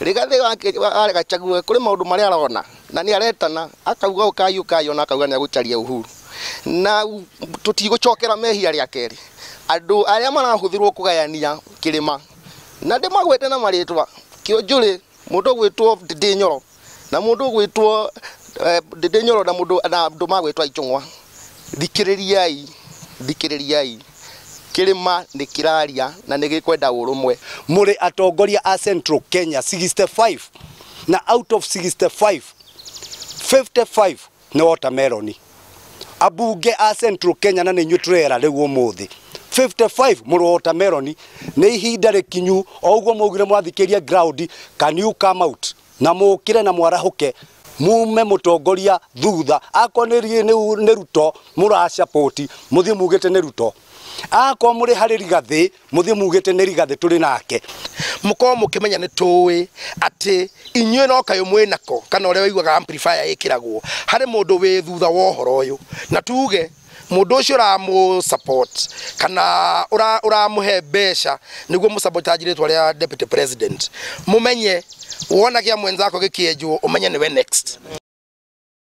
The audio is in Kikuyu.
Rigathi wa Gachagua kuri maundu maria arona na ni aretana akauga ukai ukai ona akauga ni agucaria Uhuru na tutigucokera mehia ria keri andu aria marahuthirwo kugayania kirima na ndimagwete na maritwa Kionjuri mundu gwitwo Ndindi Nyoro na mundu gwitwo Ndindi Nyoro na mundu na andu magwitwo Ichung'wa. Thikiririai, thikiririai, kirima ni kiraria na ni gikwenda urumwe. Muri atongoria a Central Kenya 65 na out of 65 55 ni watermelon. Abunge a Central Kenya na ni inyuĩ tũrera rĩu ũmũthĩ 55 mũrũ watermelon nĩ ihinda rĩkinyu o ũguo maugire mwathikĩria ground, can you come out na mũkĩre na mwarahuke mume mũtongoria thutha. Akorwo nĩ Ruto mũracapoti mũthiĩ mugĩte nĩ Ruto, akorwo mũrĩ harĩ Rigathĩ mũthiĩ mugĩte nĩ Rigathĩ tũrĩ nake. Mũkorwo mũkĩmenya nĩ tũĩ atĩ inyuĩ no kayũ mwĩ nako kana ũrĩa ũiguaga amplifier ĩkĩragwo harĩ mũndũ wĩ thutha wa ũhoro ũyũ, na tuge mũndũ ũcio ũramũ support kana ũramũhe mbeca nĩguo mũsabotage rĩtwa rĩa deputy president. Mũmenye wona kĩa mwenzako gĩkĩenjwo ũmenye nĩwe next.